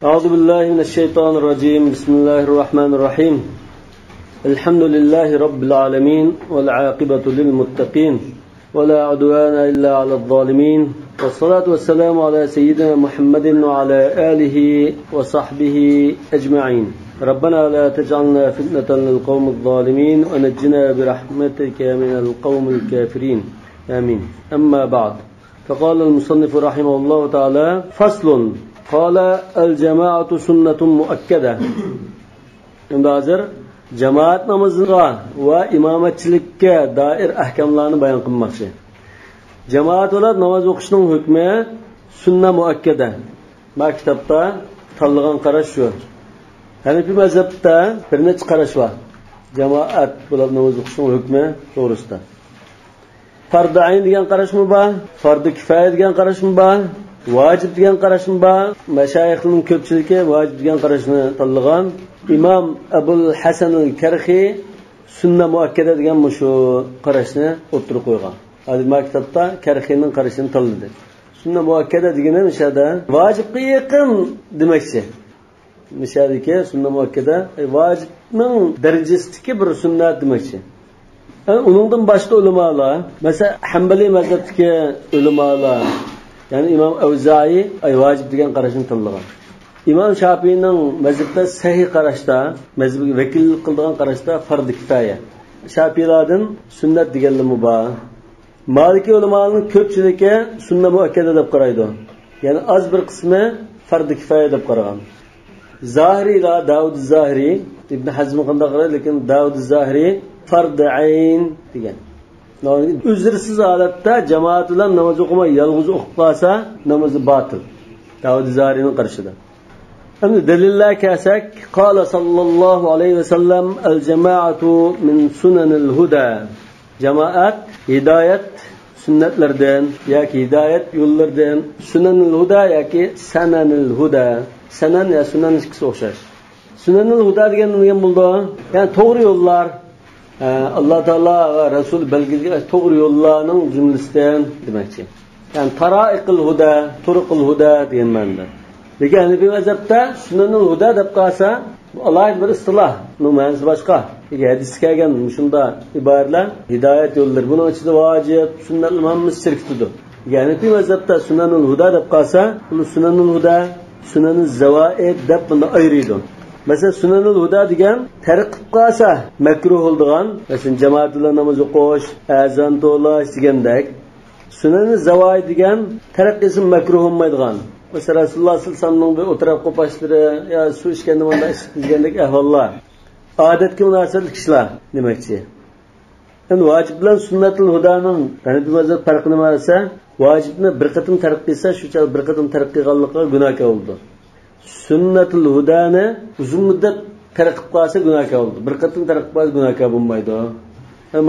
أعوذ بالله من الشيطان الرجيم. بسم الله الرحمن الرحيم. الحمد لله رب العالمين والعاقبة للمتقين ولا عدوان إلا على الظالمين، والصلاة والسلام على سيدنا محمد وعلى آله وصحبه أجمعين. ربنا لا تجعلنا فتنة للقوم الظالمين ونجنا برحمتك من القوم الكافرين، آمين. أما بعد، فقال المصنف رحمه الله تعالى: فصل. قال الجماعة سنة مؤكدة. Endi hozir jamoat namoziga va imomatchilikka doir ahkamlarni bayon qilmoqchi. Jamoat bilan namoz o'qishning hukmi sunna muakkada. Bu kitobda tanlagan qarash shu. Hanafi mazhabda bir necha qarash bor. Jamoat bilan namoz o'qishning hukmi to'g'risida. Farz ayn degan qarashmi bor, farz kifoya degan qarashmi bor, vojib degan qarashmi bor. Mashayixning ko'pchiligi vojib degan qarashni tanlagan. Imom Abul Hasan al-Karxi sunna muakkada degan shu qarashni o'tirib qo'ygan. Hozir maktabda Karxining qarashini tanladi. Sunna muakkada degani o'shada vojibga yaqin demakchi. Mishadiki sunna muakkada vojibning darajasidagi bir sunnat demakchi. Uningdan boshqa ulamolar, masalan Hanbali mazhabdagi ulamolar, ya'ni Imom Avzai vojib degan qarashni tanlagan. İmam Şafii'nin mezhepte sahih qarashda, mezhepke vekillik qildigan qarashda farz kifoya. Şafiilardan sünnet deganlimi bor. Maliki ulamolarning ko'pchiligi sunna muakkada deb qaraydi. Ya'ni az bir qismi farz kifoya deb qaragan. Zahiriylar, Davud Zahiri, Ibn Hazm qanday qaraydi, lekin Davud Zahiri farz ayn degan. Uzrsiz holatda jamoat bilan namoz o'qimay yolg'iz o'qib qolsa, namozi botil. Davud Zahiriyning qarashida. Endi dalillar kelsak, qala sallallohu alayhi vasallam: al-jama'atu min sunanil huda. Jamoat hidoyat sunnatlardan yoki hidoyat yo'llaridan, sunanil huda yoki sananil huda. Sanan ya sunan ikkisi o'xshash. Sunanil huda degan nima bo'ldi? Ya'ni to'g'ri yo'llar, Alloh taolo va Rasul belgilagan to'g'ri yo'llarning jumlasidan demakchi. Ya'ni taraiqul huda, turuqul huda degan ma'noda. Lekin Hanafi mazhabda sunanul huda deb qolsa, bu alohida bir istiloh, bu ma'nosi boshqa. Lekin hadisga kelgan shunda iboralar hidoyat yo'llari, buning ichida vojib, sunnat hammasi shirkdir. Hanafi mazhabda sunanul huda deb qolsa, bu sunanul huda, sunanul zavoid deb buni ayiradi. Masalan, sunanul huda degan tark qilib qolsa makruh bo'ladigan, masalan, jamoat bilan namoz o'qish, azon to'lash degandek. Sunanul zavoid degan tark qilsa makruh bo'lmaydigan. Mesela Resulullah sallallahu aleyhi ve sellem'nin bir oturup kopasları ya su içkende bunda degandek ahvollar. Odatga munosib kishilar demakchi. Endi vojib bilan sunnatul hudaning Hanafi mazhab farqi nima desa, vojibni bir qatim tark qilsa, shu chal bir qatim tark qilganligiga gunohkor bo'ldi. Sunnatul hudani uzun muddat tark qilib qolsa gunohkor bo'ldi. Bir qatim tark qilib qolsa gunohkor bo'lmaydi.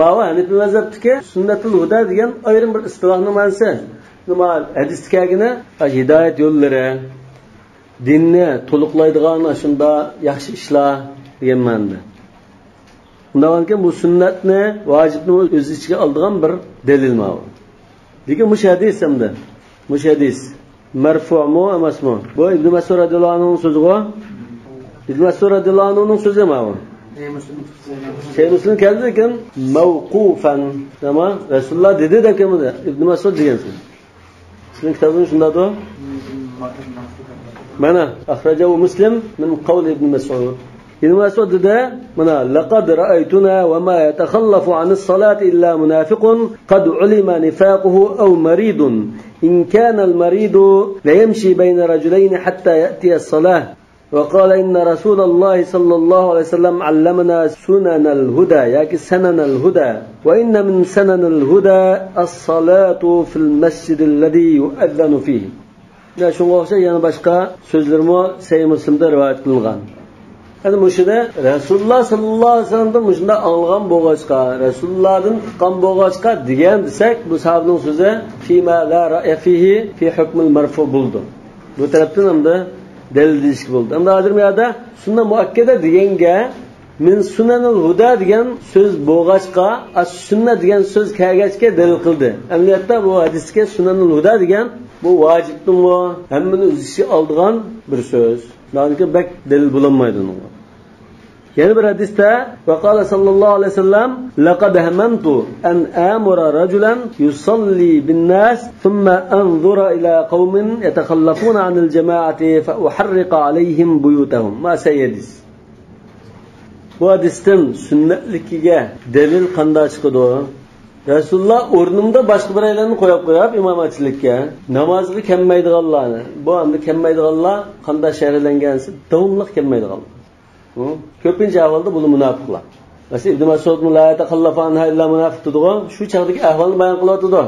Mava Hanafi mazhabdagi sunnatul huda degan ayrim bir istilohning ma'nosi. Nima hadisda kelgani hidoyat yo'llari, dinni to'liqlaydigan shunda yaxshi ishlar degan ma'noda. Undan keyin bu sunnatni, vojibni o'z ichiga oladigan bir dalil ma bu. Lekin bu hadis hamda bu hadis marfu'mu emasmi? Bu Ibn Mas'ud radhiyallohu anhuning so'zi-ku. Ibn Mas'ud radhiyallohu anhuning so'zi nima bu? Şey Müslim keldi lekin mavqufan. Tamam, Rasululloh dedi deb kelmadi. Ibn Mas'ud degan so'z. Sizning kitobingiz shundadu? Mana akhrajahu Muslim min qawli Ibn Mas'ud. Ibn Mas'ud dedi, mana laqad ra'aytuna wa ma yatakhallafu 'anis salati illa munafiqun qad 'ulima nifaquhu aw maridun. In kana al-maridu la yamshi bayna rajulayn hatta ya'ti as-salah. وقال إن رسول الله صلى الله عليه وسلم علمنا سنن الهدى ياكي سنن الهدى وإن من سنن الهدى الصلاة في المسجد الذي يؤذن فيه. Ya shunga o'xshab yana boshqa so'zlarmi Sahih Muslimda rivoyat qilingan. Endi mushunda Rasululloh sallallohu alayhi vasallamdan mushunda anglagan bo'lg'achqa, Rasulullohdan tuqqan bo'lg'achqa degan desak, bu sahobaning so'zi fima la ra'ya fihi fi hukmil marfu bo'ldi. Bu tarafdan hamda dalil deyishga bo'ldi. Endi hozir bu yerda sunna muakkada deganga min sunanul huda degan so'z bo'lg'achqa, as sunna degan so'z kelgachga dalil qildi. Amaliyotda bu hadisga sunanul huda degan Bu vacipti mi? Hemmini öz içine aldıgan bir söz. Daha bek delil bulunmaydı onunla. Yeni bir hadiste ve kâle sallallahu aleyhi ve sellem لَقَدْ هَمَمْتُ أَنْ آمُرَ رَجُلًا يُصَلِّي بِالنَّاسِ ثُمَّ أَنْظُرَ إلى قَوْمٍ يَتَخَلَّفُونَ عَنِ الْجَمَاعَةِ فَأُحَرِّقَ عَلَيْهِمْ بُيُوتَهُمْ. Ma seyyediz. Bu hadisten sünnetlikige delil qanda çıkıdı? Resulullah ornunda başka bir aylarını koyup koyup imamatçılıkka namazga kelmaydiganlarni, bu anda kelmaydiganlar qanda şerhlengensi davomli kelmaydiganlar. Ko'pincha ahvolda bu munofiqlar. Masalan, Ibn Mas'ud la yatakallafu anha illa munofiq dediği şu chaqdagi ahvolni bayon qilyotdi.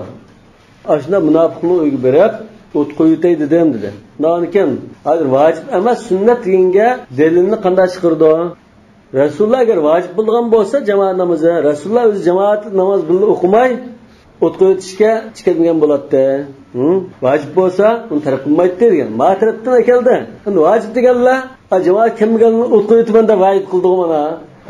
Ashunda munofiqni uyga berib, o't qo'yitay dedim dedi. Lekin hozir vojib emas sunnat deganga dalilni qanday chiqardi? Rasululloh agar vojib bo'lgan bo'lsa jamoat namozi, Rasululloh o'zi jamoat namoz bilan o'qimay o't qo'yitishga chiqadigan bo'ladi. Vojib bo'lsa uni tark qilmaydi degan. Ma tarafdan keldi. Endi vojib deganlar jamoat kelmaganini o't qo'yitaman deb va'd qildi mana.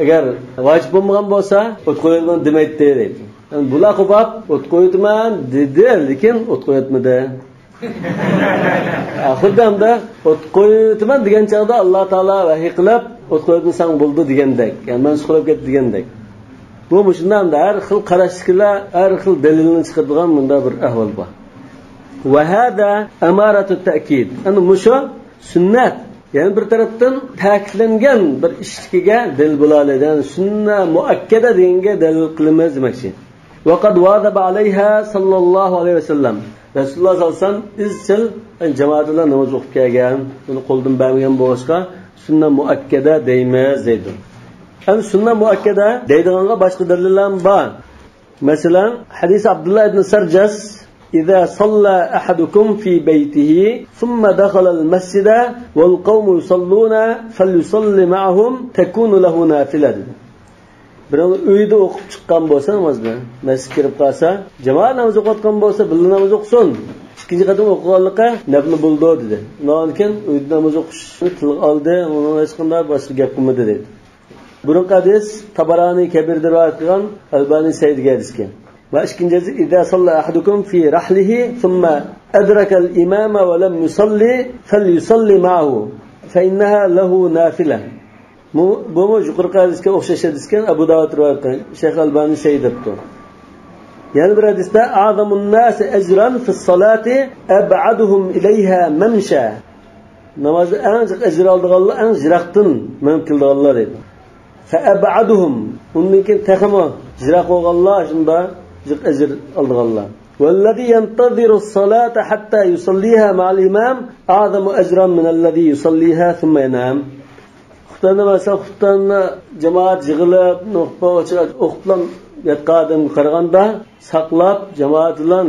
Agar vojib bo'lmagan bo'lsa o't qo'yitaman demaydi deydi. Yani bular qo'pab o't qo'yitaman dedi, lekin o't qo'yatmadi. Xuddi hamda o't qo'yitaman degan chaqda Alloh taolo vahiy qilib o't qo'yatmasang bo'ldi degandek, ya'ni mansux qilib ketdi degandek. Bu shundan da har xil qarashlar, har xil dalilni chiqaradigan bunda bir ahvol bor. Va hada amaratu ta'kid. Ana mushu sunnat, ya'ni bir tarafdan ta'kidlangan bir ishligiga dalil bo'ladi. Ya'ni sunna muakkada deganga dalil qilamiz demoqchi. Va qad wazaba alayha sallallohu alayhi vasallam. Rasululloh sollallohu alayhi vasallam izchil jamoat bilan namoz o'qib kelgan, uni qo'ldan bermagan bo'lishga sunna muakkada deymiz deydi. Hem sunna muakkada deydiganga boshqa dalillar bor. Masalan, hadis Abdullah ibn Sarjas: "إذا صلى أحدكم في بيته ثم دخل المسجد والقوم يصلون فليصلي معهم تكون له نافلة." Birov uyda o'qib chiqqan bo'lsa namozni, masjidga kirib qolsa, jamoat namoz o'qiyotgan bo'lsa, birga namoz o'qisin. Ikkinchi qadam o'qiganlikqa nafl bo'ldi dedi. Undan keyin uyda namoz o'qishni tilga oldi, uni hech qanday boshqa gap qilmadi dedi. Burunqi hadis Tabarani Kabirda rivoyat qilgan, Albani Saidga hadisga. Va ikkinchisi إذا صلى أحدكم في رحله ثم أدرك الإمام ولم يصلي فليصلي معه فإنها له نافلة. Bu yuqorqi hadisga o'xshash hadiskan Abu Davud rivoyat qilgan, Shayx Albani Said debdi. Yana bir hadisda أعظم الناس أجرا في الصلاة أبعدهم إليها ممشى. Namozni eng ajr oldiganlar eng jiroqdan minib keldiganlar dedi. فأبعدهم undan keyin taxmi jiroq bo'lganlar shunda jiq ajr oldiganlar. والذي ينتظر الصلاة حتى يصليها مع الإمام أعظم أجرا من الذي يصليها ثم ينام. Xutbani masalan xutbani jamoat yig'ilib nuqta o'qib yotgan odamga qaraganda saqlab jamoat bilan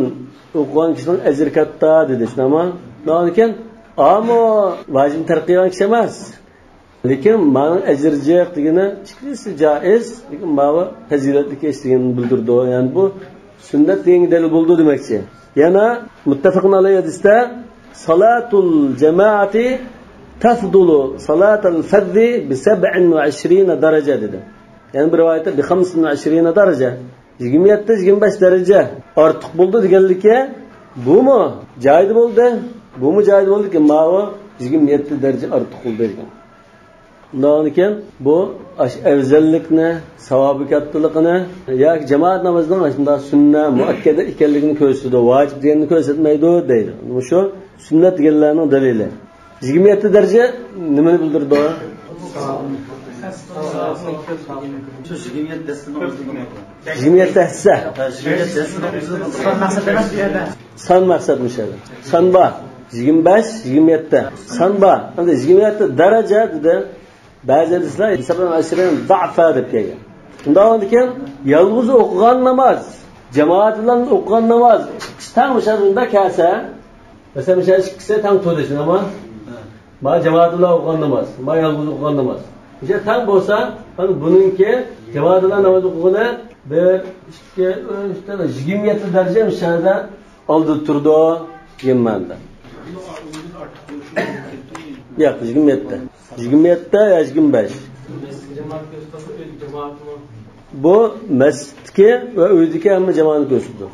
o'qigan kishining ajri katta dedi. Shunami? Lekin ammo vojib tark qilgan kishi emas. Lekin mana ajr jiq degani ikkisi joiz, lekin mana fazilatli ish deganini bildirdi. Ya'ni bu sunnat degan dalil bo'ldi demakchi. Yana muttafaqun alayhi hadisda salatul jamoati tafdulu salatal fardhi bi 27 daraja dedi. Ya'ni bir rivoyatda bi 25 daraja, 27-25 daraja ortiq bo'ldi deganligi bumi joyida bo'ldi, bumi joyida bo'ldiki, mana 27 daraja ortiq bo'ldi degan. Undan keyin bu afzallikni, savobi kattaligini yoki jamoat namozining shunda sunna muakkada ekanligini ko'rsatadi, vojib deganini ko'rsatmaydi deydi. Bu shu sunnat deganlarning dalili. 27 daraja nimani bildirdi? 27 hissa. Son maqsad mushada. Son bor. 25, 27. Son bor. Endi 27 daraja dedi. Ba'zi hadislar 27 da'fa deb kelgan. Undan keyin yolg'iz o'qigan namoz, jamoat bilan o'qigan namoz ikkisi tang o'sha unda kelsa, masalan o'sha ikkisi tang to'da namoz. Ma jamoat bilan o'qigan namoz, ma yolg'iz o'qigan namoz. O'sha tang bo'lsa, buningki jamoat bilan namoz o'qigani 1 2 3 27 daraja o'shada oldi turdi degan ma'noda. Yo'q, 27. 27 ya 25. Bu masjidga va uydagi hamma jamoatni ko'rsatdi.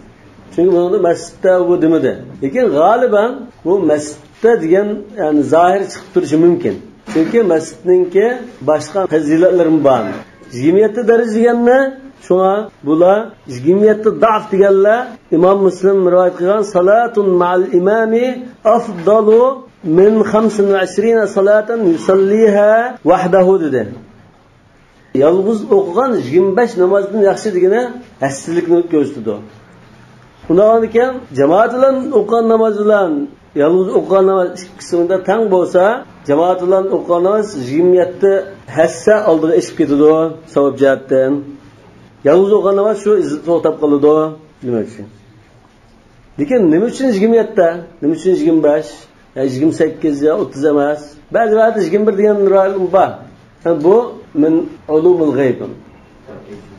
Chunki bunda masjidda bu demadi. Lekin g'oliban bu masjidda degan, ya'ni zohir chiqib turishi mumkin. Chunki masjidninki boshqa fazilatlari bor. 27 daraja deganni shunga bular 27 da'f deganlar Imom Muslim rivoyat qilgan salatun ma'al imami afdalu min 25 salatan yusalliha wahdahu dedi. Yolg'iz o'qigan 25 namozdan yaxshi degani hassizlikni ko'rsatadi. Undan keyin jamoat bilan o'qigan namoz bilan yolg'iz o'qigan namoz ikkisida tang bo'lsa, jamoat bilan o'qigan namoz 27 hassa oldiga eshib ketadi savob jihatdan. Yolg'iz o'qigan namoz shu izi to'xtab qoladi demakchi. Lekin nima uchun 27? Nima uchun 25? Ya 28 ya 30 emas. Ba'zi vaqtda 21 degan rivoyat bor. Bu min ulumul g'ayb.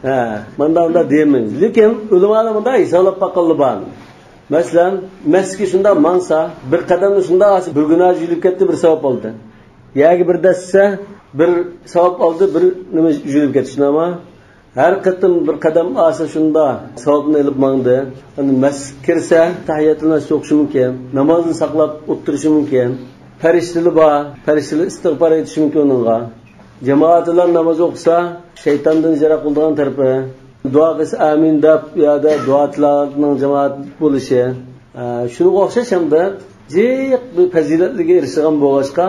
Ha, manda unda deymiz. Lekin ulamolar bunda hisoblab boqqanlar bor. Masalan, masjidga shunda mansa, bir qadamni shunda olsa, bir gunoh yuyilib ketdi, bir savob oldi. Yoki bir dassa, bir savob oldi, bir nima yuyilib ketdi, shunami? Har qatim bir qadam olsa shunda savobni ilib mangdi. Endi masjid kirsa, tahiyatul masjid o'qishi mumkin, namozni saqlab o'tirishi mumkin. Farishtalar bor, farishtalar istig'for aytishi mumkin uningga. Jamoat bilan namoz o'qisa, shaytondan jiroq qiladigan tarafi, duo qilsa amin deb yoda duo tilaganning jamoat bo'lishi, shunga o'xshash hamda jiq bir fazilatliga erishgan bo'lg'achqa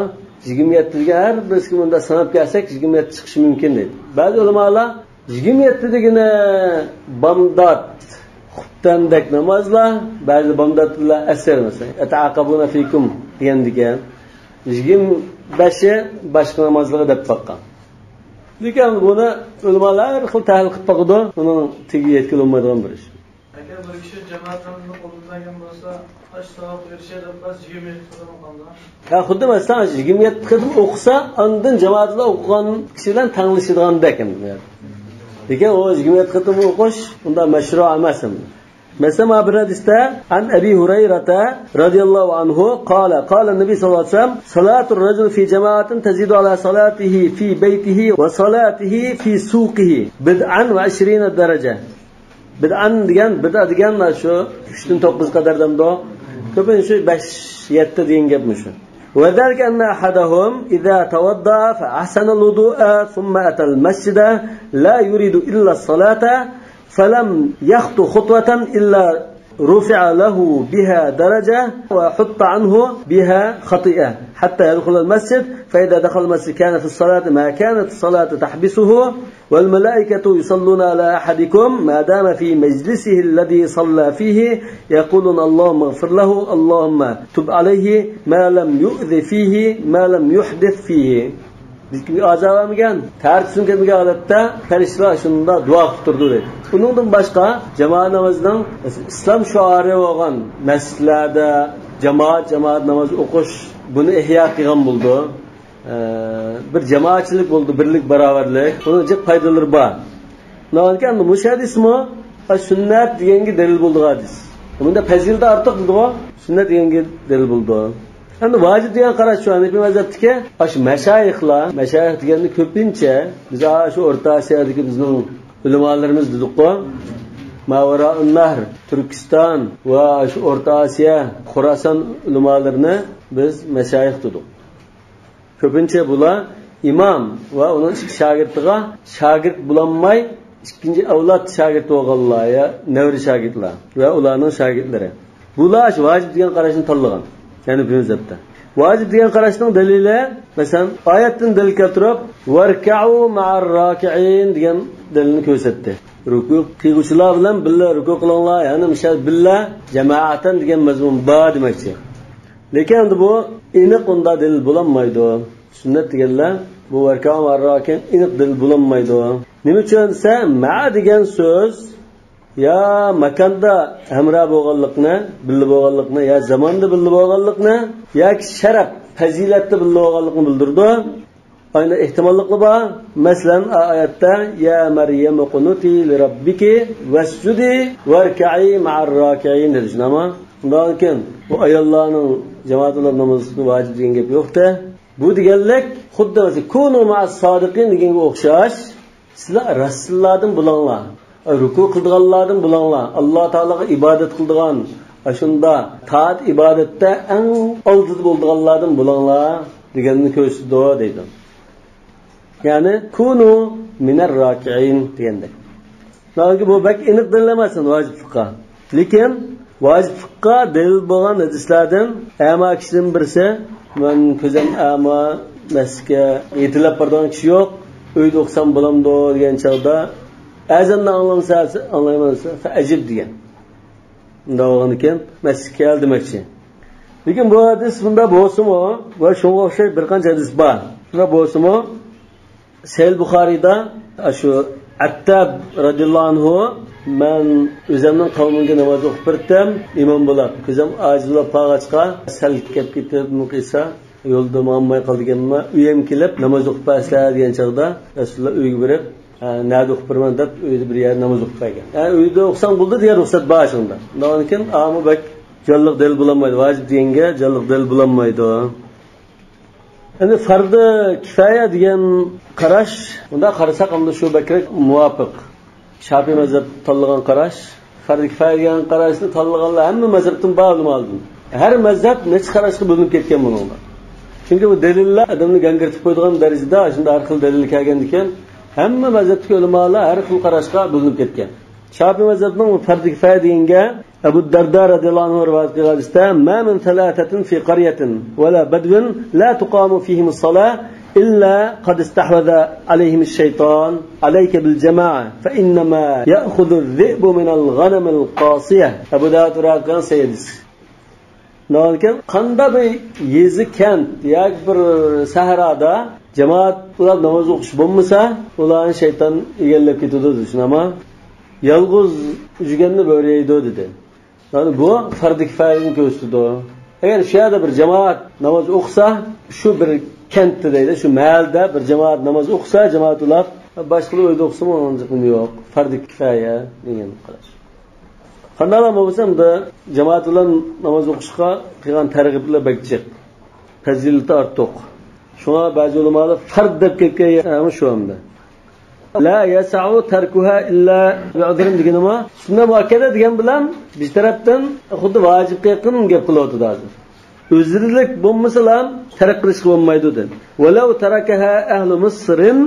27 ga har birisi bunda sanab kelsak 27 chiqishi mumkin deydi. Ba'zi ulamolar 27 degani bomdod xuftandek namozlar, ba'zi bomdodlar asr masalan, ataqabuna fikum degandikan 25 boshqa namozlarga deb boqqan. Lekin buni ulamolar har xil tahlil qilib boqadi, uning tegi yetkazib bo'lmaydigan bir ish. Agar bir kishi jamoat namozini qo'llangan bo'lsa, qash savob erishadi, bas 27 qadam qoldi. Ha, xuddi masalan 27 qadam o'qisa, undan jamoatda o'qigan kishi bilan tanglashadigan ekan. Lekin o 27 qadam o'qish unda mashru emas. Mesela bir hadiste an Ebi Hureyre'te radıyallahu anhu kâle kâle Nebi sallallahu aleyhi ve sellem salatul racul fi cemaatin tezidu ala salatihi fi beytihi ve salatihi fi suqihi bid'an ve 20 derece. Bid'an degan, bid'a degan shu 3.9 qadardan do. Ko'pincha shu 5-7 degan gapmi shu. وذلك أن أحدهم إذا توضأ فأحسن الوضوء ثم أتى المسجد لا يريد إلا الصلاة فلم يخطو خطوة إلا رفع له بها درجة وحط عنه بها خطيئة حتى يدخل المسجد، فإذا دخل المسجد كان في الصلاة ما كانت الصلاة تحبسه، والملائكة يصلون على أحدكم ما دام في مجلسه الذي صلى فيه يقولون اللهم اغفر له اللهم تب عليه ما لم يؤذ فيه ما لم يحدث فيه. Azabamagan, tartibsiz kelmagan holatda farishtalar shunda duo qilib turdi deydi. Uningdan boshqa jamoat namozining islom shiori bo'lgan masjidlarda jamoat namoz o'qish buni ihyo qilgan bo'ldi. Bir jamoatchilik bo'ldi, birlik, barobarlik. Buning jiq foydalari bor. Lekin bu hadismi sunnat deganga dalil bo'ldi hadis. Bunda fazilat ortiq dedi-ku, sunnat deganga dalil bo'ldi. Endi vojib degan qarash shu Hanafiy mazhabdagi shu mashayixlar, mashayix deganda ko'pincha biz shu O'rta Osiyodagi bizning ulamolarimiz dedik-ku. Mavaraun Nahr, Turkiston va shu O'rta Osiyo, Xorason ulamolarini biz mashayix dedik. Ko'pincha bular imom va uning ikki shogirdiga shogird bo'lolmay ikkinchi avlod shogird bo'lganlar ya navri shogirdlar va ularning shogirdlari. Bular shu vojib degan qarashni tanlagan. Yani bu mazhabda. Vojib degan qarashning dalili, masalan, oyatdan dalil keltirib, varka'u ma'ar raki'in degan dalilni ko'rsatdi. Ruku qiluvchilar bilan birga ruku qilinglar, ya'ni misol billa jamoatan degan mazmun bor demakchi. Lekin endi bu aniq unda dalil bo'lolmaydi. Sunnat deganlar bu varka'u ma'ar raki'in aniq dalil bo'lolmaydi. Nima uchun desa, ma degan so'z ya makonda hamroh bo'lganlikni, birga bo'lganlikni, ya zamonda birga bo'lganlikni, yoki sharaf, fazilatda birga bo'lganlikni bildirdi. Ayni ehtimollikli bor. Masalan, oyatda ya Maryam qunuti li robbiki vasjudi varka'i ma'ar raki'in dedi. Shunami? Undan keyin bu ayollarning jamoat bilan namozini vojib degan gap yo'qda. Bu deganlik xuddi kunu ma'as sodiqin deganga o'xshash, sizlar rasullardan bo'linglar. Ruku qildiganlardan bo'langlar, Alloh taologa ibodat qildigan, shunda toat ibodatda eng oldida bo'ldiganlardan bo'langlar deganini ko'rsatdi deydi. Ya'ni kunu minar rakiin degandek. Balki bu bak aniq dalil emas vojiblikqa. Lekin vojiblikqa dalil bo'lgan hadislardan ama kishining birisi men ko'zim ama masjidga yetilab boradigan kishi yo'q, uyda o'qisam bo'lamdi degan chog'da azanni anglamasa anglayman desa faajib degan. Unda bo'lgan ekan masjidga kel demoqchi. Lekin bu hadis bunda bo'lsa-mu va shunga o'xshash bir qancha hadis bor. Shunda bo'lsa-mu Sahih Buxoriyda shu Attab radhiyallohu anhu men o'zimning qavmimga namoz o'qib berdim, imom bo'lib, ko'zim ajizlab qolg'achqa sal kelib ketib muqisa yo'lda muammay qolganman, uyim kelib namoz o'qib bersizlar degan chog'da Rasululloh uyga borib, nada o'qib beraman deb uyda bir yer namoz o'qib bergan. Yani uyda o'qisang bo'ldi degan ruxsat bor shunda. Undan keyin amu bak jonliq dalil bo'lolmaydi, vojib deganga jonliq dalil bo'lolmaydi. Endi fardi kifoya degan qarash, bunda qarasak endi shu bakrak muvofiq. Shafiy mazhab tanlagan qarash, fardi kifoya degan qarashni tanlaganlar hamma mazhabdan ba'zi oldi. Har mazhab necha qarashga bo'linib ketgan buningda. Chunki bu dalillar odamni gangirtib qo'ydigan darajada shunda har xil dalil kelgan ekan, hamma mazhabdagi ulamolar har xil qarashga bo'linib ketgan. Shafiy mazhabning fardi kifoya deganga Abu Darda radhiyallohu anhu rivoyat qilgan hadisda ma min thalathatin fi qaryatin wala badwin la tuqamu fihim as-salah illa qad istahwadha alayhim ash-shaytan alayka bil jamaa fa innama ya'khudhu adh-dhi'bu min al-ghanam al-qasiyah. Abu Dawud rivoyat qilgan hadis. Lekin qanday bir yezi kent yoki bir sahrada jamoat ular namoz o'qish bo'lmasa, ularni shayton egallab ketadi shunama. Yolg'iz yurganni bo'raydi dedi. Yani bu farz-ı kifoyani ko'rsatdi. Agar shu yerda bir jamoat namoz o'qisa, shu bir kentda deydi, shu mahallada bir jamoat namoz o'qisa, jamoat ular boshqalar uyda o'qisa uning yo'q. Farz-ı kifoya degan qarash. Qanday bo'lsa ham jamoat bilan namoz o'qishga qilgan targ'iblar bak jiq. Fazilati ortiq. Shunga ba'zi ulamolar farz deb ketgan shu hamda. La yas'u tarkuha illa bi'udrin deganimi? Sunnat muakkada degan bilan bir tarafdan xuddi vojibga yaqin gap qilyotdi hozir. Uzrlik bo'lmasa ham tark qilishga bo'lmaydi dedi. Walau tarakaha ahlu Misrin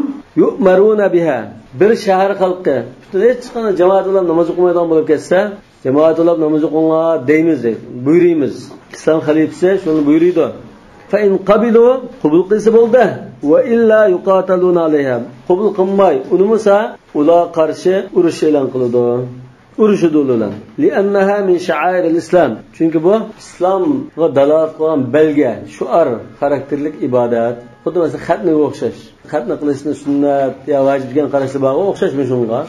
yu'maruna biha. Bir shahar xalqi butun hech qanday jamoat bilan namoz o'qimaydigan bo'lib ketsa, jamoat bilan namoz o'qinglar deymiz, buyuramiz. Islom xalifasi shuni buyuriydi. Fa in qabilu qabul qilsa bo'ldi va illa yuqataluna alayha. Qabul qilmay unumasa ular qarshi urush e'lon qiladi. Urushidi ular. Li'annaha min sha'airil islom. Chunki bu islomga dalolat qilgan belgi, shuar xarakterlik ibodat. Xuddi masalan xatniga o'xshash. Xatni qilishni sunnat yo vojib degan qarashlar bor, o'xshashmi shunga?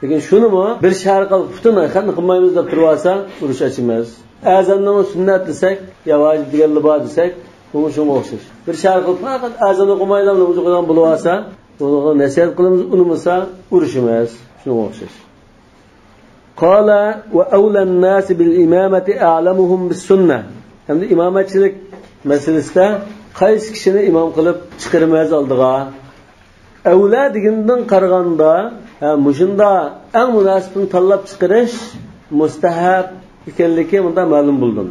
Lekin shunimi bir shahar qilib butun xatni qilmaymiz deb turib olsa, urush ochamiz. Azonning sunnat desak, yo vojib deganlar bor desak, bu shunga o'xshash. Bir shahar qilib faqat azon o'qimaydi, namoz o'qigan bo'lib olsa, uni nasihat qilamiz, unimasa urushimiz, shunga o'xshash. Qala va awla an-nas bil imamati a'lamuhum bis sunnah. Hamda imomatchilik masalasida qaysi kishini imom qilib chiqaramiz oldiga? Avla degandan qaraganda, mushunda eng munosibini tanlab chiqarish mustahab ekanligi bunda ma'lum bo'ldi.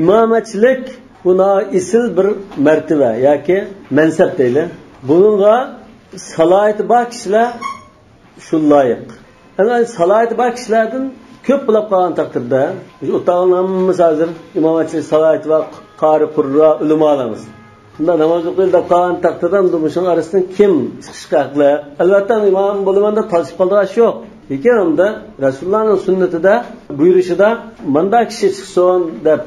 Imomatchilik bu isil bir martaba yoki mansab deyli. Buningga salohiyati bor kishilar shu loyiq. Yani salohiyati bor kishilardan ko'p bo'lib qolgan taqdirda, biz o'tog'imiz hozir imomatchilik salohiyati va qori qurro ulamolarimiz. Bunda namoz o'qiydi deb qolgan taqdirda shuning orasidan kim chiqishga haqli? Albatta imom bo'laman deb talashib qoldigan ish yo'q. Lekin unda Rasulullohning sunnatida buyurishida manda kishi chiqsin deb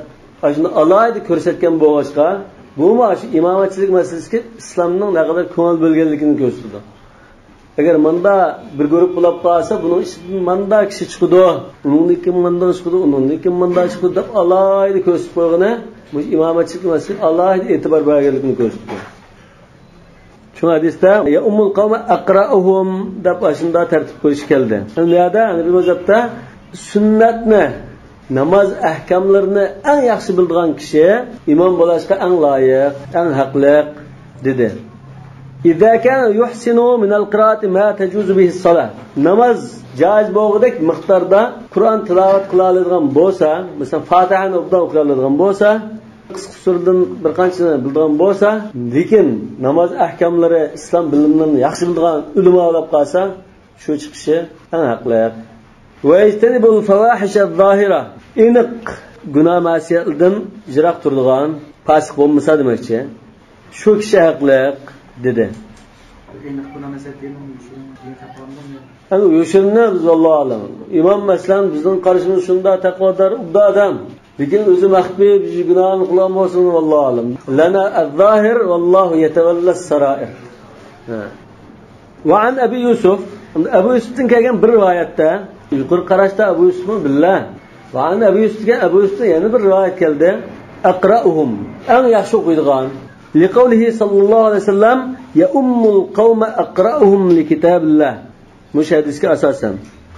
shuni alohida ko'rsatgan bo'lg'achqa, bu shu imomatchilik masalasiga islomning naqadar ko'ngil bo'lganligini ko'rsatdi. Agar manda bir guruh bo'lib qolsa, buning ichidan manda kishi chiqadi, uningdan kim manda chiqadi, uningdan kim manda chiqadi deb alohida ko'rsatib qo'ygani bu imomatchilik masalasiga alohida e'tibor berganligini ko'rsatdi. Shu hadisda ya ummul qavma aqra'uhum deb shunda tartib qo'yish keldi. Bu yerda bir mazhabda sunnatni, namoz ahkomlarini eng yaxshi biladigan kishi imom bo'lishga eng loyiq, eng haqliq dedi. إذا كان يحسن من القراءة ما تجوز به الصلاة. Namoz joiz bo'lgudek miqdorda Qur'on tilovat qila oladigan bo'lsa, masalan Fatihani obdan o'qiy oladigan bo'lsa, qisqa suradan bir qanchani biladigan bo'lsa, lekin namoz ahkomlari, islom bilimlarini yaxshi biladigan ulamo bo'lib qolsa, shu chiqishi eng haqliq. Va yajtanibul fawahisha az-zohira. Aniq gunoh ma'siyatdan jiroq turadigan, fosiq bo'lmasa demakchi. Shu kishi haqliq dedi. Yani yo'shinni biz Allohu alam. İmom masalan bizning qarashimiz shunda taqvodor ubda odam. Lekin o'zi maxfiy bir gunohni qilgan bo'lsin vallohu alam. Lana az-zohir vallohu yatawalla as-sarair. Va an Abi Yusuf, Abu Yusufdan kelgan bir rivoyatda, yuqori qarashda Abu Yusufni billah. Va an Abi Yusufga Abu Yusufdan yana bir rivoyat keldi. Aqra'uhum, eng yaxshi o'qiydigan. لقوله صلى الله عليه وسلم يؤم القوم أقرأهم لكتاب الله. Mush hadisga asosan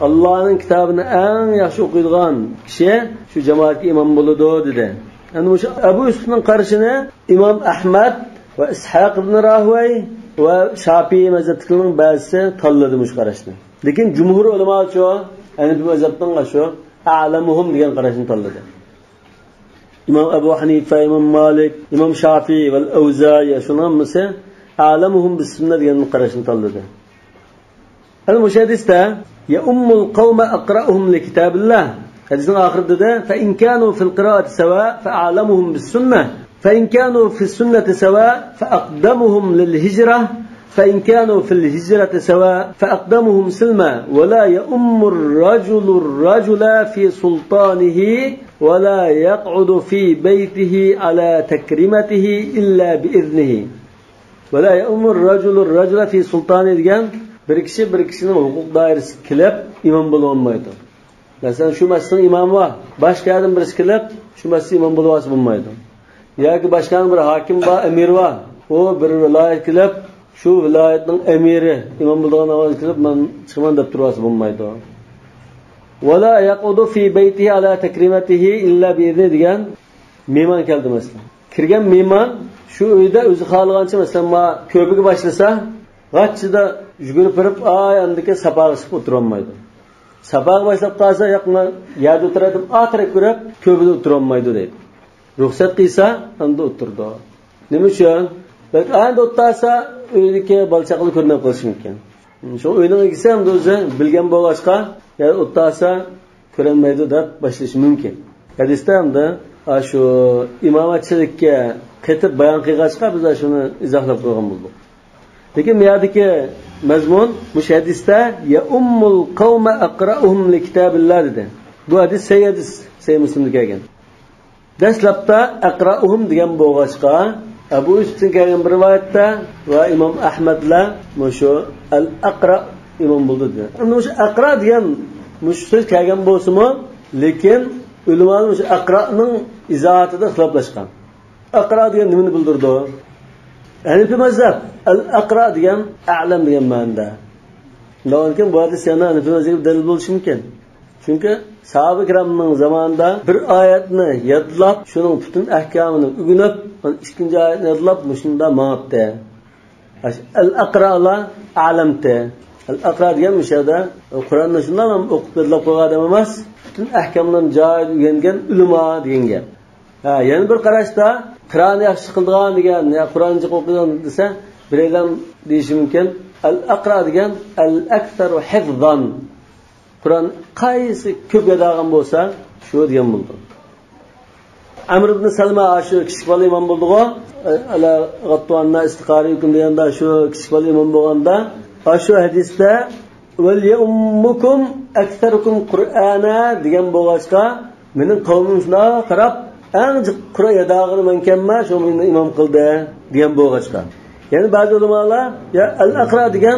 Allohning kitobini eng yaxshi o'qiydigan kishi shu jamoatga imom bo'ladi dedi. Endi o'sha Abu Yusufning qarashini Imom Ahmad va Ishoq ibn Rahvay va Shafiy mazhabining ba'zisi tanladi mush qarashni. Lekin jumhur ulamo shu Hanafi mazhabining shu a'lamuhum degan qarashni tanladi. İmam Ebu Hanife, İmam Malik, İmam Şafii ve Evza'i şunun hammasi a'lamuhum bis sünnet degan qarashni tanladi. Endi bu hadisda ya ummul qawma aqra'uhum li kitabillah. Hadisning oxirida da fa in kanu fil qira'ati sawa fa a'lamuhum bis sunnah fa in kanu fis sunnati sawa fa aqdamuhum lil hijrah fa in kanu fil hijrati sawa fa aqdamuhum silma wa la ya'ummu ar-rajulu ar-rajula fi sultanihi ولا يقعد في بيته على تكريمته إلا بإذنه ولا يؤم الرجل الرجل في سلطانه degan bir kishi bir kishining huquq doirasiga kelib imom bo'la olmaydi. Masalan, shu masjidning imomi bor, boshqa birisi kelib shu masjidning imom bo'lib olsa bo'lmaydi. Yoki boshqa bir hokim bor, emir bor, u bir viloyat kelib shu viloyatning emiri imom bo'ladigan namoz qilib men chiqaman deb turib olsa bo'lmaydi. ولا يقعد في بيته على تكريمته إلا بإذنه degan mehmon keldi masalan. Kirgan mehmon shu uyda o'zi xohlagancha masalan ma ko'piga boshlasa, g'achchida yugurib kirib, ay andiki sapaga chiqib o'tira olmaydi. Sapaga boshlab qolsa, yo'qmi, yerda o'tiradi, otirib ko'rib, ko'pida o'tira olmaydi deydi. Ruxsat qilsa, unda o'tirdi. Nima uchun? Balki endi o'tirsa, uydagi bola-chaqalar ko'rinib qolishi mumkin. Shu uyning egasi ham o'zi bilgan bo'lg'achqa, yani o'tasa ko'rinmaydi deb boshlashi mumkin. Hadisda hamda shu imomatchilikka qaytib bayon qilg'achqa biz shuni izohlab qo'ygan bo'ldik. Lekin bu yerdagi mazmun mush hadisda ya ummul qawma aqra'uhum li kitabillah dedi. Bu hadis sahih hadis, sahih Muslimda kelgan. Dastlabda aqra'uhum degan bo'lg'achqa Abu Yusufdan kelgan bir rivoyatda va Imom Ahmadla shu al-aqra imom bo'ldi dedi. Endi o'sha aqra degan mush so'z kelgan bo'lsa-mu, lekin ulamolar o'sha aqraning izohatida ixtiloflashgan. Aqra degan nimani bildirdi? Hanafi mazhab al-aqra degan a'lam degan ma'noda. Lekin bu hadis yana Hanafi mazhabiga dalil bo'lishi mumkin. Chunki sahoba ikramning zamonida bir oyatni yodlab, shuning butun ahkomini o'rganib, ikkinchi oyatni yodlab, shunda mangibdi. Al-aqra la a'lamti. Al-aqra degan o'shada Qur'onni shundan ham o'qib yodlab qo'ygan odam emas, butun ahkomlarni joyida o'rgangan ulamo degan gap. Ha, yana bir qarashda Qur'onni yaxshi qildigan degan, ya Qur'onni o'qigan desa, bir odam deyishi mumkin. Al-aqra degan al-aktharu hifzan. Qur'on qaysi ko'p yodlagan bo'lsa, shu degan bo'ldi. Amr ibn Salma shu kichik bola imom bo'ldi-ku, ala g'attuanna istiqori hukm deganda shu kichik bola imom bo'lganda, shu hadisda vel yummukum aktharukum Qur'ana degan bo'lg'achqa, mening qavmim shunday qarab, eng jiq Qur'on yodag'ini men kamma, shu meni imom qildi degan bo'lg'achqa. Ya'ni ba'zi ulamolar ya al-aqra degan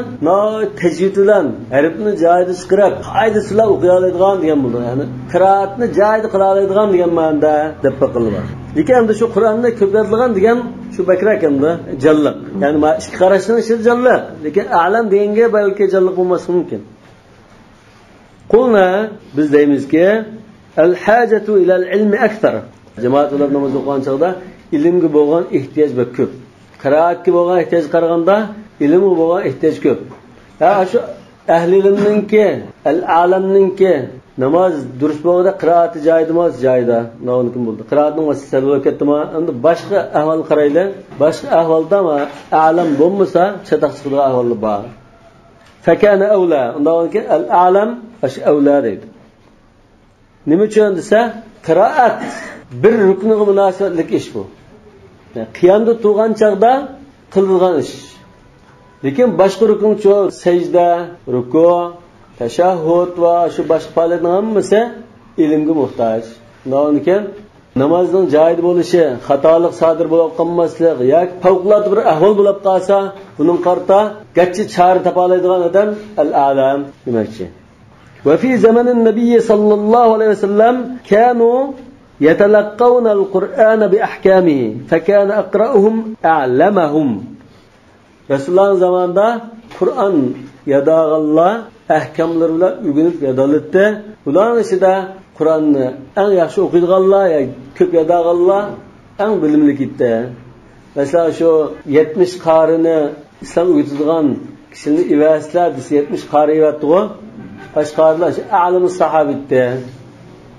tajvid bilan harfni joyida chiqarib, qoidasini o'qiy oladigan degan bo'ldi. Ya'ni qiroatni joyida qila oladigan degan ma'noda deb baqilgan. Lekin endi shu Qur'onni ko'p yodlagan degan shu bakrak endi jalliq. Ya'ni ikki qarashning ichi jalliq, lekin a'lam deganga balki jalliq bo'lmasi mumkin. Qulna biz deymizki, al-hajatu ila al-ilmi akthar. Jamoat bilan namoz o'qigan chaqda ilmga bo'lgan ehtiyoj bek ko'p. Qiroatga bo'lgan ehtiyoj qaraganda Ilmga bo'lgan ehtiyoj ko'p. Ha, shu ahli ilmninki, al-alamninki namoz durust bo'lganda qiroati joyida emas, joyida. Kim bo'ldi? Qiroatning masalasi sal bo'lib ketdimi? Endi boshqa ahvol qarayli. Boshqa ahvolda alam bo'lmasa chataq chiqadigan ahvol bor. Fakana avla. Undan keyin al-alam ash avla deydi. Nima uchun desa, qiroat bir rukniga munosabatlik ish bu. Yani qiyamda turgan chaqda qilingan ish. Lekin boshqa rukn chu sajda, ruku, tashahhud va shu boshqa faoliyatning hammasi ilmga muhtoj. Undan keyin namozning joyida bo'lishi, xatolik sodir bo'lib qolmaslik yoki favqulodda bir ahvol bo'lib qolsa, buning qarta gachchi chora topa oladigan odam al-alam demakchi. Va fi zamanin nabiy sallallohu alayhi vasallam kanu يتلقون القرآن بأحكامه فكان أقرأهم أعلمهم. Resulullah zamanında Kur'an yadağanlar ahkamları bilan o'rganib yadalıttı. Ularning ichida Kur'anni eng yaxshi o'qiydiganlar, yoki ko'p yadağanlar eng bilimli edi. Mesela şu 70 qarini İslam o'rgatadigan kishini ivaslar desa 70 qari ivatdi-ku. Boshqa qarilar a'lamu sahoba.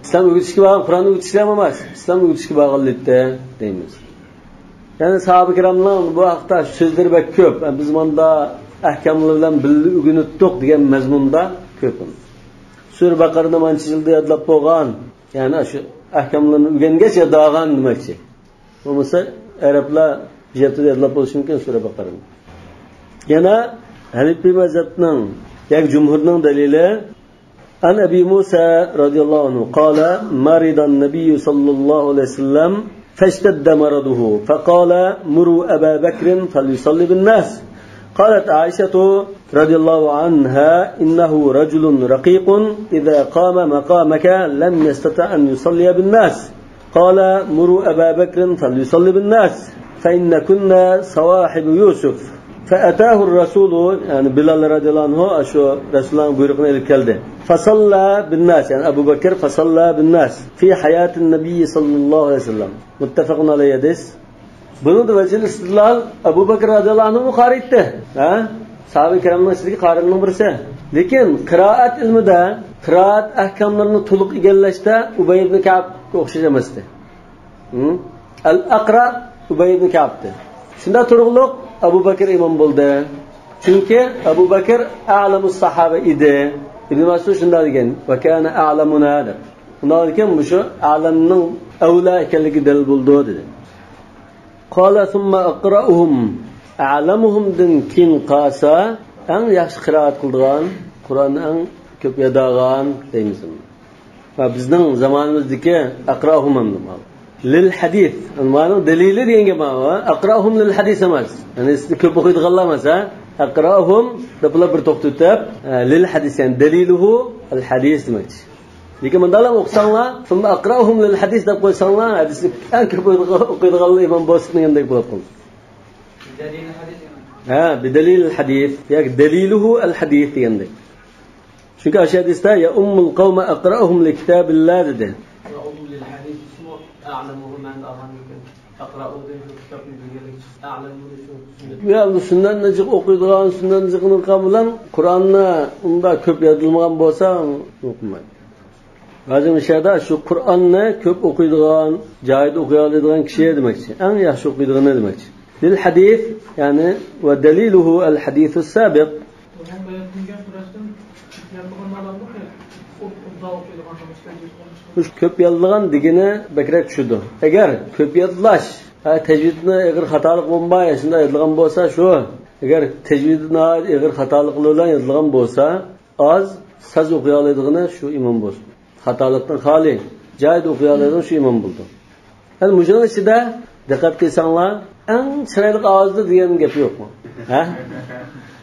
İslam o'rgatishga bog'liq, Qur'on o'rgatishga emas, İslam o'rgatishga bog'liqda deymiz. Yani sahabe kiramlar bu haqda so'zlari bek ko'p. Biz bunda ahkamlar bilan birga o'rgandik degan mazmunda ko'p. Sura Baqarani mancha yilda yodlab bo'lgan, ya'ni shu ahkamlarni o'rgangach yodlagan demakchi. Bo'lmasa arablar bir haftada yodlab bo'lishi mumkin Sura Baqarani. Yana Hanifi mazhabning yoki jumhurning dalili عن أبي موسى رضي الله عنه قال مرض النبي صلى الله عليه وسلم فاشتد مرضه فقال مروا أبا بكر فليصلي بالناس. قالت عائشة رضي الله عنها إنه رجل رقيق إذا قام مقامك لم يستطع أن يصلي بالناس. قال مروا أبا بكر فليصلي بالناس فإن كنا صواحب يوسف. فأتاه الرسول يعني بلال رضي الله عنه شو رسول الله buyruqni ilib keldi. فصلى بالناس يعني أبو بكر فصلى بالناس في حياة النبي صلى الله عليه وسلم. متفق عليه hadis. Bunu da vecih istidlal Abu Bakr radıyallahu anhu qariydi. Ha? Sahabe kiramning ichidagi qarining birisi. Lekin qiroat ilmida, qiroat ahkamlarini to'liq egallashda Ubay ibn Ka'bga o'xshash emasdi. Al-Aqra Ubay ibn Ka'bdi. Shunda turug'liq Abu Bakr imom bo'ldi. Chunki Abu Bakr a'lamus sahaba edi. İbn Mas'ud shunday degan: "Va kana a'lamuna" deb. Undan keyin bu shu a'lamning avla ekanligi dalil bo'ldi dedi. Qala thumma aqra'uhum a'lamuhum din kin qasa eng yaxshi qiroat qildigan, Qur'onni eng ko'p yodlagan deymiz. Va bizning zamonimizdagi aqra'uhum ham lil hadis. Unvanning dalili degan ma'no aqra'uhum lil hadis emas. Ya'ni sizni ko'p o'qiydiganlar emas, ha? Aqra'uhum deb bir to'xtatib lil hadis, ya'ni daliluhu al hadis demakchi. Lekin bundalar o'qisanglar, thumma aqra'uhum lil hadis deb qo'ysanglar, hadisni eng ko'p o'qiydiganlar imom bo'lsin degandek bo'lib qoldi. Dalil hadis emas. Ha, bidalil hadis, yoki daliluhu al hadis degandek. Chunki o'sha hadisda ya ummul qawma aqra'uhum li kitabillah dedi. Ya ummul lil hadis a'lamuhum an ag'annikum aqra'u degan kitobni bilganlik a'lamu shu Ya bu sunnatni jiq o'qiydigan, sunnatni jiqini bilan Qur'onni unda ko'p yodilmagan bo'lsa o'qimaydi. Ba'zi mishada shu Qur'onni ko'p o'qiydigan, joyida o'qiy oladigan kishi demakchi. Eng yaxshi o'qiydigani demakchi. Lil hadis, ya'ni va daliluhu al hadisu sabiq. Ko'p yodlagan degani bakrak tushadi. Agar ko'p yodlash, tajvidni ig'ir xatolik bo'lmay, shunday yodlagan bo'lsa shu, agar tajvidni ig'ir xatolik bilan yodlagan bo'lsa, oz soz o'qiy oladigani shu imom bo'lsin. Xatolikdan xoli, joyida o'qiy oladigan shu imom bo'ldi. Endi mushuning ichida diqqat qilsanglar, eng chiroyli ovozda degan gap yo'qmi? Ha?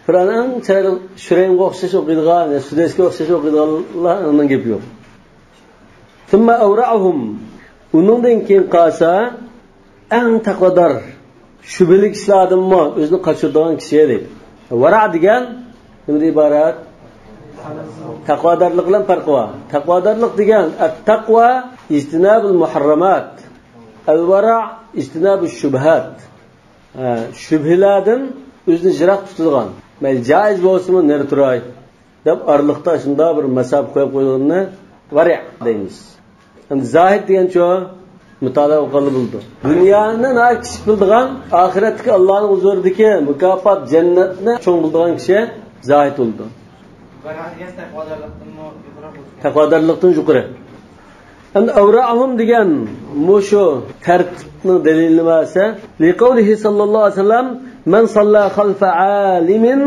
Qur'on eng chiroyli Shuraymga o'xshash o'qiydigan, Sudaysga o'xshash o'qiydiganlarning gapi yo'q. Thumma awra'uhum. Uningdan keyin qolsa eng taqvodor, shubhali kishilardanmi o'zini qochiradigan kishi deydi. Vara degan nima iborat? Taqvodorlik bilan farqi bor. Taqvodorlik degan at-taqvo ijtinabul muharramat, al-vara ijtinabush shubhat. Shubhalardan o'zini jiroq tutadigan, mayli joiz bo'lsinmi neri turay deb orliqda shunda bir masofa qo'yib qo'yganini vari deymiz. Endi zohid degancha mutolaa o'qili bo'ldi. Dunyoni kichik bildigan, oxiratdagi Allohning huzuridagi mukofot jannatni cho'ng bildigan kishi zohid bo'ldi. Taqvodorlikdan yuqori. Endi avrahum degan mushu tartibning dalili nimasi? Liqavlihi sallallohu alayhi vasallam man salla xalfa alimin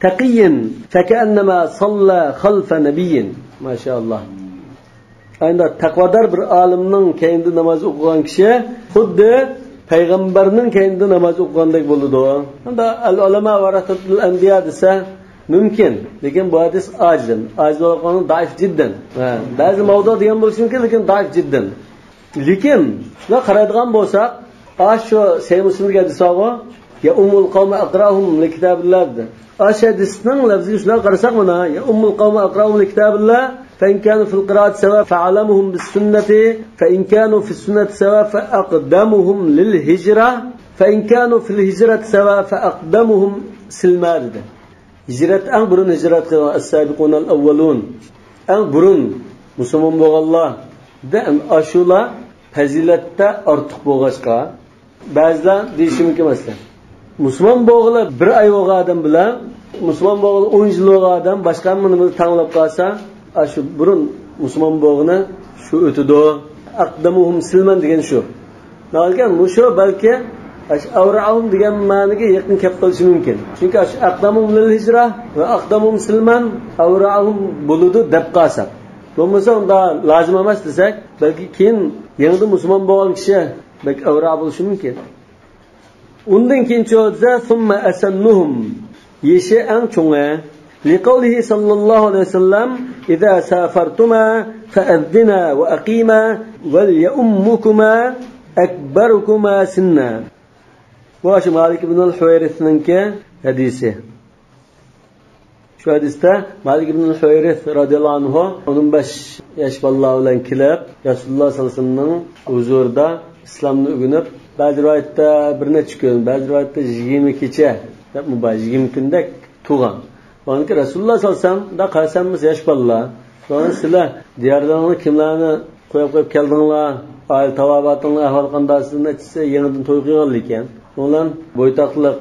taqiyyin fakannama salla xalfa nabiyyin. Maşalloh. Endi taqvodor bir olimning keynida namoz o'qigan kishi xuddi payg'ambarning keynida namoz o'qigandek bo'ladi. Endi al ulama varasatul anbiya desa mumkin, lekin bu hadis ajizdan. Ajiz bo'lgani zaif jiddan. Ba'zi mavdu degan bo'lishi mumkin, lekin zaif jiddan. Lekin shuna qaraydigan bo'lsak, shu Sahih Muslimga hadis bor, ya ummul qawma aqrahum li kitabillah dedi. Ash hadisning lafziga shuna qarasak mana ya ummul qawma aqrahum li kitabillah fa in kanu fil qira'ati sawa fa'alamuhum bis sunnati fa in kanu fis sunnati sawa fa aqdamuhum lil hijra fa in kanu fil hijrati sawa fa aqdamuhum silma dedi. Hicret en burun hicret qilgan as-sabiqunal awwalun. En burun musulmon bo'lganlar da ashula fazilatda ortiq bo'lg'achqa ba'zilar deyishi mumkin masalan. Musulmon bo'lg'ili bir oy bo'lgan odam bilan musulmon bo'lg'ili 10 yil bo'lgan odam boshqa nimani tanlab qolsa, shu burun musulmon bo'lg'ini shu o'tidi. Aqdamuhum silman degan shu. Lekin shu balki avrahum degan ma'noga yaqin kelib qolishi mumkin. Chunki aqdamum lil hijra va aqdamum silman avrahum bo'ludi deb qolsak. Bo'lmasa unda lozim emas desak, balki keyin yangi musulmon bo'lgan kishi balki avra bo'lishi mumkin. Undan keyin cho'za summa asannuhum yeshi eng cho'ngi liqavlihi sallallohu alayhi vasallam idza safartuma fa'adhina va aqima wal ya'ummukuma akbarukuma sinna. Bu shu Malik ibn al-Huwayrithninki hadisi. Shu hadisda Malik ibn al-Huwayrith radhiyallohu anhu 15 yosh bolalar bilan kelib Rasululloh sollallohu alayhi vasallamning huzurida islomni o'rganib, ba'zi rivoyatda bir necha kun, ba'zi rivoyatda 20 kecha deb 20 kundek tug'an. Onki Rasululloh sollallohu alayhi vasallam da qarasanmiz yosh bolalar, sonra sizlar diyorlarni kimlarni qo'yib qo'yib keldinglar, oila tavobatinglar ahvol qanday, nechisi yangidan to'y qilgan ekan. Ular bo'ytoqliq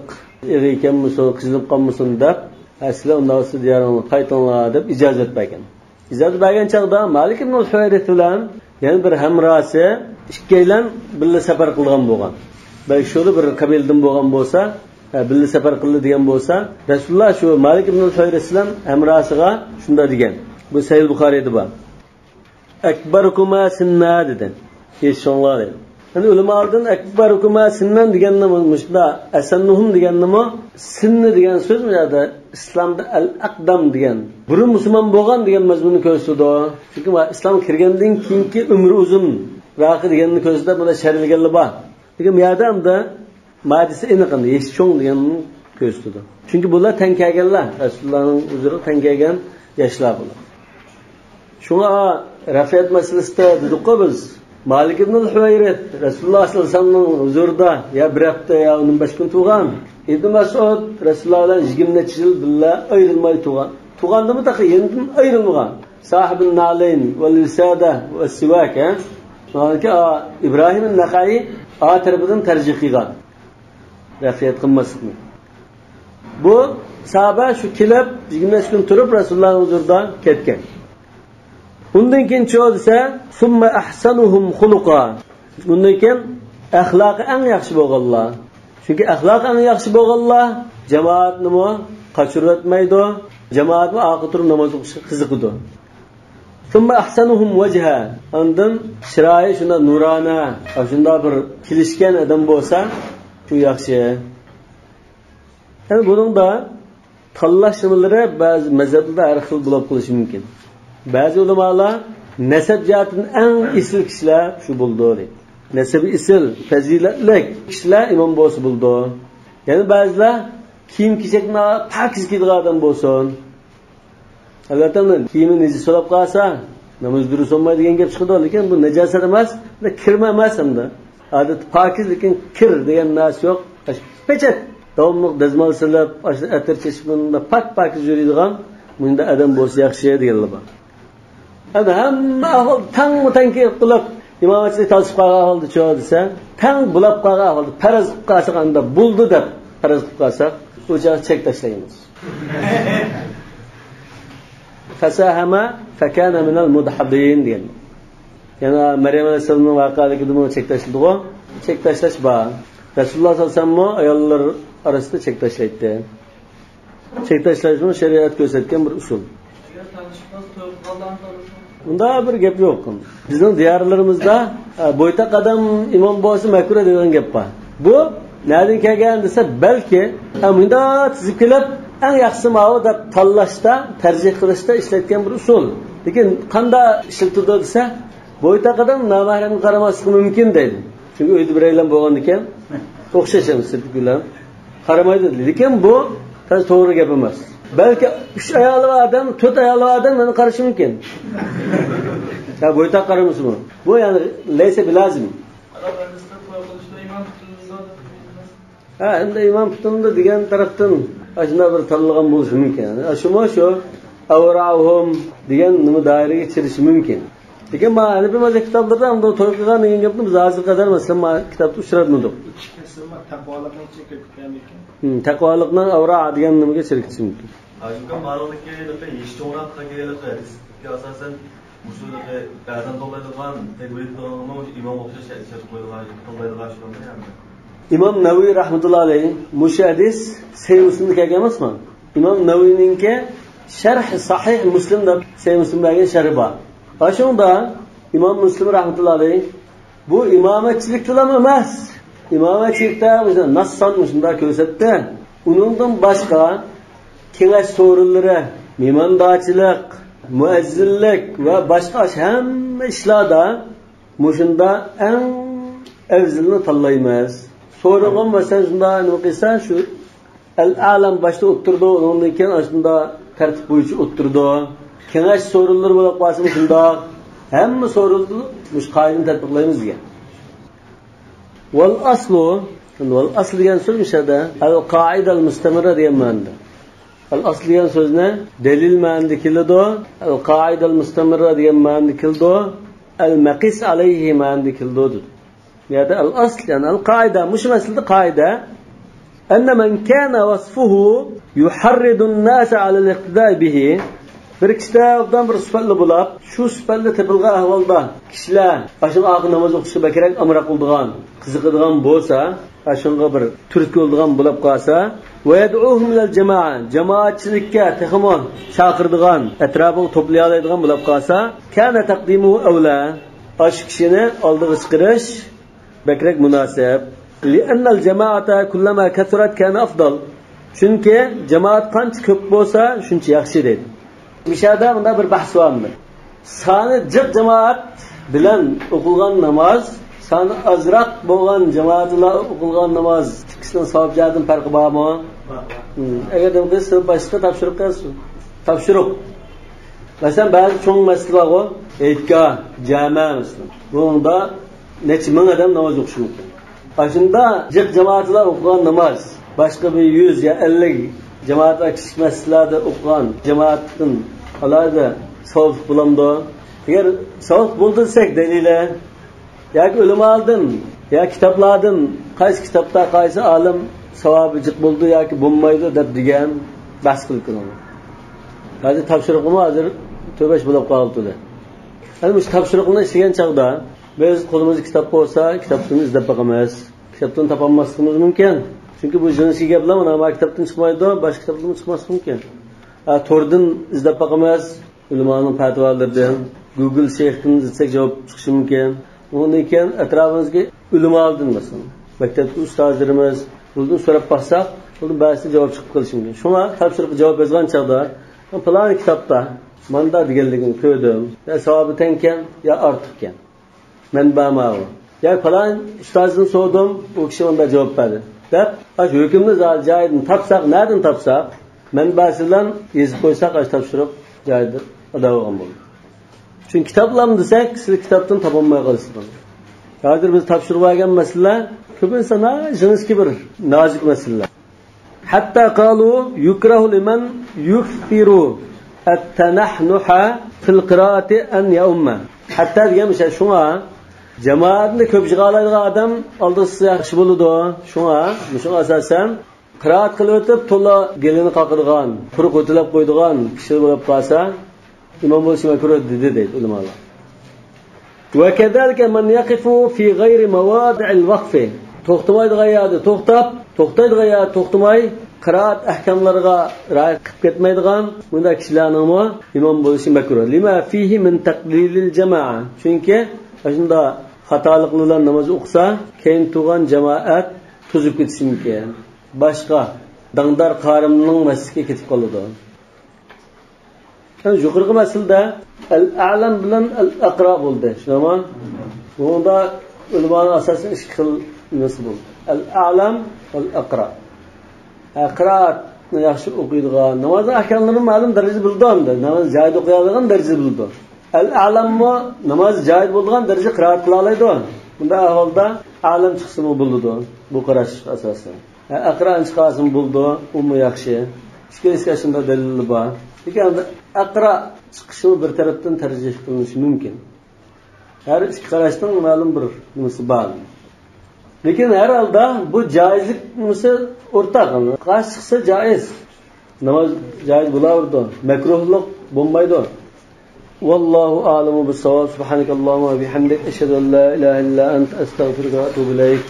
eri ekanmisin, qizilib qolmasin deb, sizlar undan siz diyoringlarga qaytinglar deb ijozat bergan. Ijozat bergan chog'da Malik ibn al-Huwayrith bilan yana bir hamrosi ikkalan birga safar qilgan bo'lgan. Balki shu bir qabildan bo'lgan bo'lsa, birga safar qildi degan bo'lsa, Rasululloh shu Malik ibn al-Huwayrith bilan hamrosiga shunda degan. Bu Sahih Buxoriyda bor. Akbarukuma sinna dedi. Eshitinglar dedi. Yani ulamolardan akbarukuma sinnan deganni mushunda asannuhum deganni sinni degan so'z bu yerda islomda al-aqdam degan, burun musulmon bo'lgan degan mazmunni ko'rsatadi. Chunki islom kirgandan keyingi umri uzun roqi deganni ko'rsatib bunda sharlaganlar bor. Lekin bu yerda hamda madisi aniq yeshi cho'ng deganni ko'rsatadi. Chunki bular tang kelganlar, Rasulullohning huzuriga tang kelgan yoshlar bular. Shunga rafiyat masalasida dedik-ku biz. Malik ibn al-Huwayrith Rasululloh sollallohu alayhi vasallamning huzurida ya bir hafta ya 15 kun tug'an. Ibn Mas'ud Rasululloh bilan 20 necha yil billa ayrilmay tug'an. Tug'andimi taqi yendan ayrilmagan. Sahibun nalayn val visada va sivak. Maliki İbrahim an-Naqai A tarafidan tarjih qilgan. Rafiyat qilmaslikni. Bu sahoba shu kelib 25 kun turib Rasulullohning huzurida ketgan. Undan keyin desa, summa ahsanuhum xuluqa. Bundan keyin axloqi eng yaxshi bo'lganlar. Chunki axloqi eng yaxshi bo'lganlar jamoatni qochirib o'tmaydi, jamoatni oqi turib namoz o'qishga qiziqadi. Summa ahsanuhum wajha. Undan chiroyi shunda nurona, shunda bir kelishgan odam bo'lsa, shu yaxshi. Yani bunun da tanlash nimalari ba'zi mazhablarda har xil bo'lib qolishi mumkin. Ba'zi ulamolar nasab jihatidan eng isil kishilar shu bo'ldi deydi. Nasabi isil, fazilatli kishilar imom bo'lsa bo'ldi. Ya'ni ba'zilar kiyim kechakni pokiz kiyadigan odam bo'lsin. Albatta kiyimi najis bo'lib qolsa, namoz durust bo'lmaydi degan gap chiqadi, lekin bu najosat emas, kirma emas hamda. Odat pokiz, lekin kir degan narsa yo'q. Pechat Davomli dazmol silab, atir chechib, pak-pak yuradigan bunda odam bo'lsa yaxshi deganlar bor. Endi hamma ahvol tang-tang qilib imomatchilik talashib qolgan ahvolda chu desa, tang bulab qolgan ahvolda faraz qilib qolsak, unda bo'ldi deb faraz qilib qolsak, u joq chek tashlaymiz. Fasahama fakana minal mudhadin degan. Yana Maryam alayhissalomning voqealigida chek tashladi-ku. Chek tashlash bor. Rasululloh sollallohu alayhi vasallam ayollar orasida chek tashlaydi. Chek tashlashni shariat ko'rsatgan bir usul. Bunda bir gap yo'q. Bizning diyorlarimizda bo'ytaq odam imom bo'lsa makruh degan gap bor. Bu nerdan kelgan desa, balki bunda tizib kelib eng yaxshisi mavi deb tanlashda, tercih qilishda ishlatgan bir usul. Lekin qanday ishlatildi desa, bo'ytaq odam nomahramga qaramasligi mumkin deydi. Chunki uyda biraylan bo'lgan ekan, o'xshashamiz sirtgular. Qaramaydi. Lekin bu to'g'ri gap emas. Balki 3 ayoli bor odam, 4 ayoli bor odam meni qarashi mumkin. Ya bo'ytaq qaramasmi? Bu ya'ni laysa bilazim. Ha, endi imom tutindi degan tarafdan shunday bir tanlagan bo'lishi mumkin. Shumi shu avrahum degan nima doiraga kirishi mumkin. Lekin ma bir maza kitoblarda unda to'y qilgan degan gapni biz hozir qadar masalan kitobda uchratmadik. Ikki qismi taqvolikning ichiga kirib ekan. Taqvolikning avra degan nimaga kirib mumkin. Hacı mallık yeşil orak hadisga asosan musulga ba'zan to'laydigan, tekbir qilgan imom o'xshash ishlatib qo'yilgan, to'laydigan shunday yani. İmom Navoiy rahmatullohi alayhi mushu hadis Sahih Muslimda kelgan emasmi? İmom Navoiyninki Sharh Sahih Muslim deb Sahih Muslimdagi sharhi bor. Shunda İmom Muslim rahmatullohi alayhi bu imomatchilik bilan emas. Imomatchilikda o'zi nassan shunda ko'rsatdi. Uningdan boshqa kengash so'rinlari, mehmondorchilik, muazzinlik va boshqa hamma ishlarda mushunda eng afzalini tanlaymiz. So'ragan masalan shunda nima qilsa shu al-alam boshda o'tirdi, undan keyin shunda tartib bo'yicha o'tirdi. Kengash so'rinlari bo'lib qolsa shundoq hamma so'rildi, mush qoidani tatbiqlaymiz degan. Val aslu, val asl degan so'z o'shada al-qoida al-mustamirra degan ma'noda. Al-asl degan so'zni dalil ma'noda keladi, al-qoida al-mustamirra degan ma'noda keladi, al-maqis alayhi ma'noda keladi. Yani al-asl, yani al-qaida, mush masalada qaida anna man kana vasfuhu yuharridu an-nasa ala al-iqtida'i bihi. Bir kishida obdan bir sifatli bo'lib, shu sifatli topilgan ahvolda kishilar shunga oq namoz o'qishga bakrak amr qiladigan, qiziqadigan bo'lsa, shunga bir turtki bo'ladigan bo'lib qolsa, va yad'uhum lil jamoa, jamoatchilikka texmon chaqiradigan, atrofini to'play oladigan bo'lib qolsa, kana taqdimuhu avla, shu kishini oldiga chiqarish bakrak munosib. Li'annal jamoata kullama kasurat kana afdal. Chunki jamoat qancha ko'p bo'lsa, shuncha yaxshi deydi. Mishada bunda bir bahs bormi? Soni jiq jamoat bilan o'qilgan namoz, soni ozroq bo'lgan jamoatlar o'qilgan namoz ikkisining savob jihatdan farqi bormi? Bor. Agar demasa boshqa topshiriq qilsin. Topshiriq. Masalan, ba'zi cho'ng masjidlar bor, Eidgoh, jama masalan. Bunda necha ming odam namoz o'qishi mumkin. Shunda jiq jamoatlar o'qigan namoz, boshqa bir 100 yo 50 jamoatlar kichik masjidlarda o'qigan jamoatdan alohida savob bo'lamdi. Agar savob bo'ldi desak dalili yoki ulamodan yo kitoblardan qaysi kitobda qaysi olim savobi jiq bo'ldi yoki bo'lmaydi deb degan bahs qilib ko'ramiz. Hozir topshiriqmi hozir to'bash bo'lib qoldi. Endi shu topshiriqni ishlagan chog'da biz qo'limizda kitob bo'lsa, kitobdan izlab boqamiz. Kitobdan topolmasligimiz mumkin. Chunki bu jinsiy gaplar mana kitobdan chiqmaydi, boshqa kitobdan chiqmasligi mumkin. To'rdan izlab boqamiz, ulamoning fatvolaridan, Google shayxdan izlasak javob chiqishi mumkin. Undan keyin atrofimizga ulamodan masalan, maktabda ustozlarimiz, bundan so'rab boqsak, bundan ba'zisi javob chiqib qolishi mumkin. Shunga topshiriqqa javob yozgan chog'da, falan kitobda manda deganligini ko'rdim. Ya savobi tengkan, ya ortiqkan. Manba ma'u. Ya falan ustozdan so'radim, u kishi manda javob berdi. Deb, shu hukmni joyidan topsak, nerdan topsak, manbasi bilan yozib qo'ysak, shu topshiriq joyida ado bo'lgan bo'ladi. Chunki kitoblarni desak, sizlar kitobdan topolmay qolasizlar. Hozir biz topshirib olgan masalalar ko'pincha jinsiy bir nozik masalalar. Hatta qalu yukrahu liman yukthiru at-tanahnuha fil qiraati an yaumma. Hatta degan shunga jamoatni ko'p yig'alaydigan odam oldisi yaxshi bo'ladi. Shunga shunga asosan qiroat qilib o'tib to'la gelini qoqadigan, quruq o'tilab qo'ydigan kishi bo'lib qolsa imom bo'lishi makruh dedi deydi ulamolar. Va kadalika man yaqifu fi g'ayri mawadi'il vaqfi. To'xtamaydigan yerda to'xtab, to'xtaydigan yerda to'xtamay qiroat ahkomlariga rioya qilib ketmaydigan bunday kishilarningmi imom bo'lishi makruh. Lima fihi min taqlilil jamoa. Chunki shunda xatolik bilan namoz o'qisa, keyin tug'an jamoat tuzib ketishi mumkin. Boshqa dangdar qarimning masjidga ketib qoladi. Yuqorqi masalada al-a'lam bilan al-aqra bo'ldi. Shunami? Bunda ulamoning asosan ikki xil nimasi bo'ldi. Al-a'lam val-aqra. Qiroatni yaxshi o'qiydigan, namoz ahkomlarini ma'lum darajada bildi, namoz joyida o'qiydigan darajada bildi. Al-a'lammi namoz joiz bo'lgan daraja qiroat qila oladi. Bunda ahvolda alam chiqsimi bo'ladi. Bu qarash asosan. Aqro chiqasim bo'ldi, umi yaxshi. Ikkalasiga shunda dalil bor. Lekin aqro chiqishi bir tarafdan tarjih qilinishi mumkin. Har ikki qarashning ma'lum bir nimasi bor. Lekin har holda bu joizlik nimasi o'rtaq. Qash chiqsa joiz. Namoz joiz bo'laverdi. Makruhlik bo'lmaydi. والله أعلم بالصواب. سبحانك اللهم وبحمدك أشهد أن لا إله إلا أنت أستغفرك وأتوب إليك.